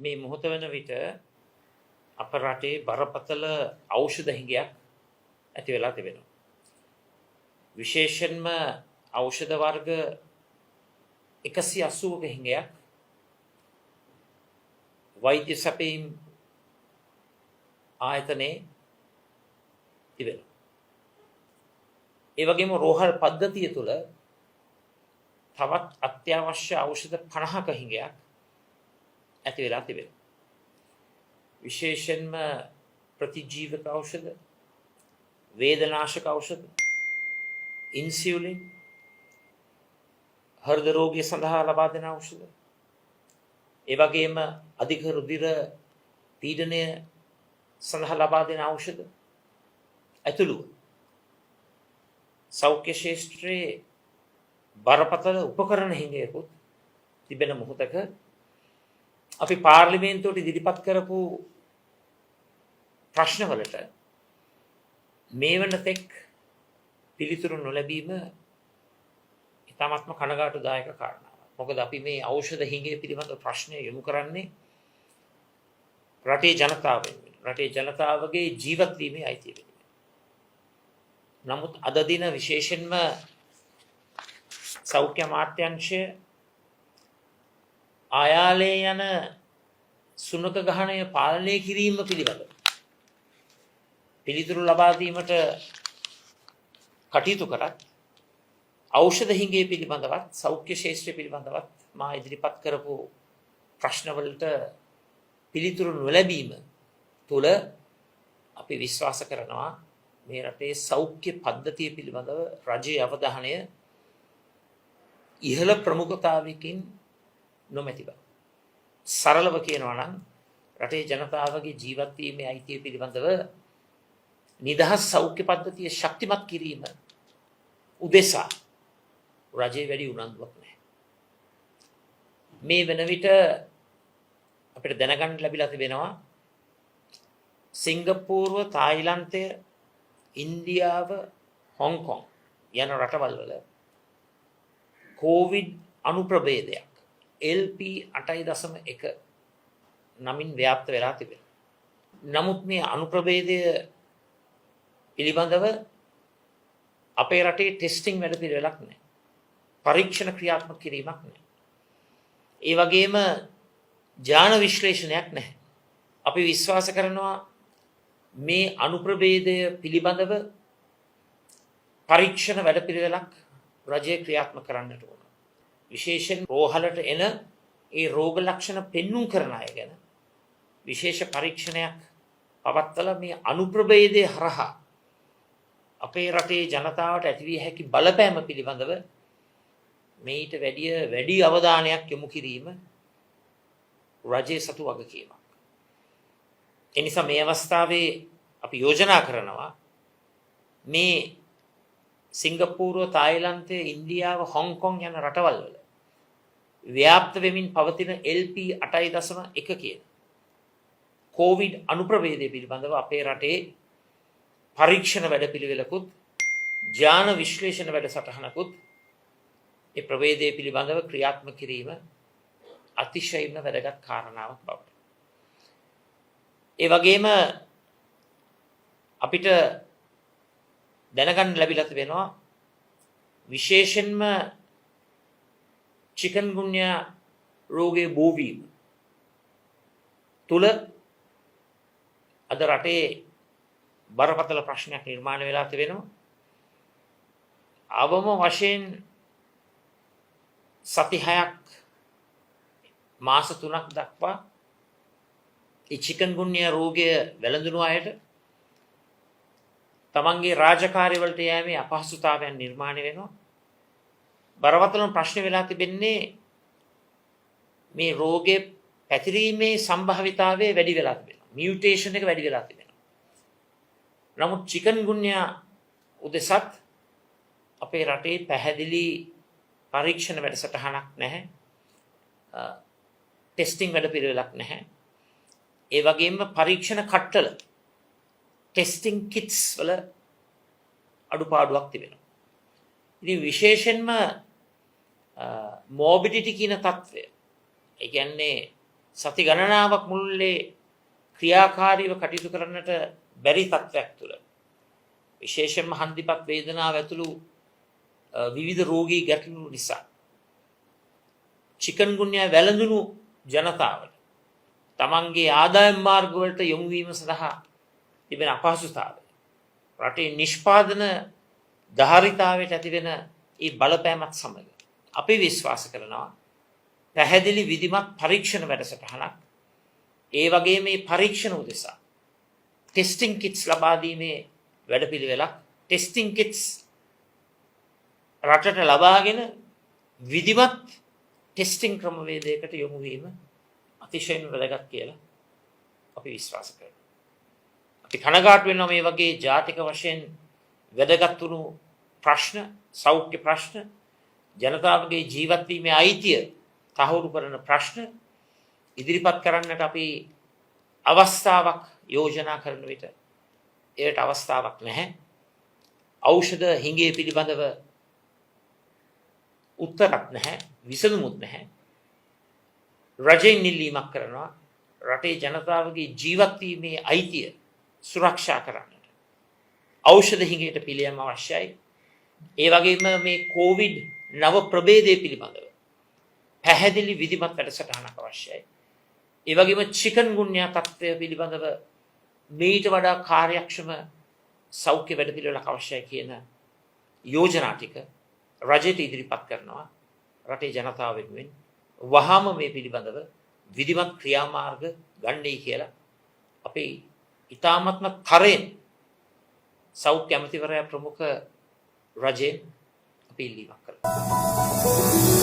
මේ මොහොත වන විට අප රටේ බරපතල ඖෂධ හිඟයක් ඇති වෙලා තිබෙනවා. විශේෂයෙන්ම ඖෂධ වර්ග 180ක හිඟයක් වෛද්‍ය සැපයීම් ආයතනයේ තිබෙනවා. ඒ වගේම රෝහල් පද්ධතිය තුළ තවත් අත්‍යවශ්‍ය ඖෂධ 50ක හිඟයක් ඇති වෙලා තිබෙනවා. විශේෂයෙන්ම ප්‍රතිජීවක ඖෂධ, වේදනාශක ඖෂධ, ඉන්සියුලින්, හෘද රෝගය සඳහා ලබා දෙන ඖෂධ, ඒ වගේම අධික රුධිර පීඩනය සඳහා ලබා දෙන ඖෂධ ඇතුළුව සෞඛ්‍ය ක්ෂේත්‍රයේ බරපතල උපකරණ හිඟයකුත් තිබෙන මොහොතක අපි පාර්ලිමේන්තුවට ඉදිරිපත් කරපු ප්‍රශ්නවලට මේ වන තෙක් පිළිතුරු නොලැබීම ඉතාමත්ම කනගාටුදායක කාරණාවක්. මොකද අපි මේ ඖෂධ හිඟය පිළිබඳ ප්‍රශ්නය යොමු කරන්නේ රටේ ජනතාව වෙනුවෙන්, රටේ ජනතාවගේ ජීවත් වීමේ අයිතිය වෙනුවෙන්. නමුත් අද දින විශේෂයෙන්ම සෞඛ්‍ය අමාත්‍යාංශය ආයාලේ යන සුනඛ ගහණය පාලනය කිරීම පිළිබඳ පිළිතුරු ලබා දීමට කටයුතු කරත්, ඖෂධ හිඟය පිළිබඳවත් සෞඛ්‍ය ක්ෂේත්‍රය පිළිබඳවත් මා ඉදිරිපත් කරපු ප්‍රශ්නවලට පිළිතුරු නොලැබීම තුළ අපි විශ්වාස කරනවා මේ රටේ සෞඛ්‍ය පද්ධතිය පිළිබඳව රජයේ අවධානය ඉහළ ප්‍රමුඛතාවයකින් නොමැති බව. සරලව කියනවා නම්, රටේ ජනතාවගේ ජීවත් වීමේ අයිතිය පිළිබඳව නිදහස් සෞඛ්‍ය පද්ධතිය ශක්තිමත් කිරීම උදෙසා රජයේ වැඩි උනන්දුවක් නැහැ. මේ වන විට අපිට දැනගන්න ලැබිලා තිබෙනවා සිංගප්පූරුව, තායිලන්තය, ඉන්දියාව, හොංකොං යන රටවල් වල කෝවිඩ් අනුප්‍රභේදයක් LP 8.1 නමින් ව්‍යාප්ත වෙලා තිබෙනවා. නමුත් මේ අනුප්‍රභේදය පිළිබඳව අපේ රටේ ටෙස්ටිං වැඩපිළිවෙලක් නැහැ. පරීක්ෂණ ක්‍රියාත්මක කිරීමක් නැහැ. ඒ වගේම ජාන විශ්ලේෂණයක් නැහැ. අපි විශ්වාස කරනවා මේ අනුප්‍රභේදය පිළිබඳව පරීක්ෂණ වැඩපිළිවෙලක් රජය ක්‍රියාත්මක කරන්නට ඕන. විශේෂයෙන් රෝහලට එන ඒ රෝග ලක්ෂණ පෙන්නුම් කරන අය ගැන විශේෂ පරීක්ෂණයක් පවත්වලා මේ අනුප්‍රභේදය හරහා අපේ රටේ ජනතාවට ඇතිවිය හැකි බලපෑම පිළිබඳව මීට වැඩිය වැඩි අවධානයක් යොමු කිරීම රජයේ සතු වගකීමක්. ඒ නිසා මේ අවස්ථාවේ අපි යෝජනා කරනවා මේ සිංගප්පූරුව, තායිලන්තය, ඉන්දියාව, හොංකොං යන රටවල් වල ව්‍යාප්ත වෙමින් පවතින LP 8.1 කියන කෝවිඩ් අනුප්‍රභේදය පිළිබඳව අපේ රටේ පරීක්ෂණ වැඩපිළිවෙලකුත් ජාන විශ්ලේෂණ වැඩසටහනකුත් ඒ ප්‍රභේදය පිළිබඳව ක්‍රියාත්මක කිරීම අතිශයින්ම වැදගත් කාරණාවක් බවට. ඒ වගේම අපිට දැනගන්න ලැබිලා තිබෙනවා විශේෂයෙන්ම චිකන්ගුන්යා රෝගයේ බෝවීම තුල අද රටේ බරපතල ප්‍රශ්නයක් නිර්මාණය වෙලා තිබෙනවා. අවම වශයෙන් සති 6ක්, මාස 3ක් දක්වා ඒ චිකන්ගුන්යා රෝගය වැළඳුණු අයට තමන්ගේ රාජකාරි වලට යෑමේ අපහසුතාවයන් නිර්මාණය වෙනවා. බරපතලම ප්‍රශ්න වෙලා තිබෙන්නේ මේ රෝගය පැතිරීමේ සම්භාවිතාවය වැඩි වෙලා තිබෙනවා. මියුටේෂන් එක වැඩි වෙලා තිබෙනවා. නමුත් චිකන්ගුන්යා උදෙසත් අපේ රටේ පැහැදිලි පරීක්ෂණ වැඩසටහනක් නැහැ. ටෙස්ටිං වැඩපිළිවෙලක් නැහැ. ඒ වගේම පරීක්ෂණ කට්ටල, ටෙස්ටිං කිට්ස් වල අඩුපාඩුවක් තිබෙනවා. ඉතින් විශේෂයෙන්ම මෝබිඩිටි කියන තත්ත්වය, ඒ කියන්නේ සති ගණනාවක් මුළුල්ලේ ක්‍රියාකාරීව කටයුතු කරන්නට බැරි තත්ත්වයක් තුළ විශේෂයෙන්ම හන්දිපත් වේදනාව ඇතුළු විවිධ රෝගී ගැටලු නිසා චිකන්ගුන්යා වැළඳුණු ජනතාවට තමන්ගේ ආදායම් මාර්ග වලට යොමු වීම සඳහා තිබෙන අපහසුතාවය, රටේ නිෂ්පාදන ධාරිතාවයට ඇතිවෙන ඒ බලපෑමත් සමග අපි විශ්වාස කරනවා පැහැදිලි විධිමත් පරීක්ෂණ වැඩසටහනක්, ඒ වගේම මේ පරීක්ෂණ උදෙසා ටෙස්ටිං කිට්ස් ලබා දීමේ වැඩපිළිවෙලක්, ටෙස්ටිං කිට්ස් රටට ලබාගෙන විධිමත් ටෙස්ටිං ක්‍රමවේදයකට යොමු වීම අතිශයින්ම වැදගත් කියලා අපි විශ්වාස කරනවා. අපි කනගාටු වෙනවා මේ වගේ ජාතික වශයෙන් වැදගත් වුණු ප්‍රශ්න, සෞඛ්‍ය ප්‍රශ්න, ජනතාවගේ ජීවත් වීමේ අයිතිය තහවුරු කරන ප්‍රශ්න ඉදිරිපත් කරන්නට අපි අවස්ථාවක් යෝජනා කරන විට එයට අවස්ථාවක් නැහැ. ඖෂධ හිඟය පිළිබඳව උත්තරක් නැහැ, විසඳුමුත් නැහැ. රජයෙන් ඉල්ලීමක් කරනවා රටේ ජනතාවගේ ජීවත් වීමේ අයිතිය සුරක්ෂා කරන්නට ඖෂධ හිඟයට පිළියම් අවශ්‍යයි. ඒ වගේම මේ කෝවිඩ් නව ප්‍රභේදය පිළිබඳව පැහැදිලි විධිමත් වැඩසටහනක් අවශ්‍යයි. ඒ වගේම චිකන් ගුන්යා තත්ත්වය පිළිබඳව මීට වඩා කාර්යක්ෂම සෞඛ්‍ය වැඩපිළිවෙලක් අවශ්‍යයි කියන යෝජනා ටික රජයට ඉදිරිපත් කරනවා රටේ ජනතාව වෙනුවෙන්. වහාම මේ පිළිබඳව විධිමත් ක්‍රියාමාර්ග ගන්නයි කියලා අපි ඉතාමත්ම තරයෙන් සෞඛ්‍ය ඇමතිවරයා ප්‍රමුඛ රජයෙන් අපි ඉල්ලීමක් කරනවා.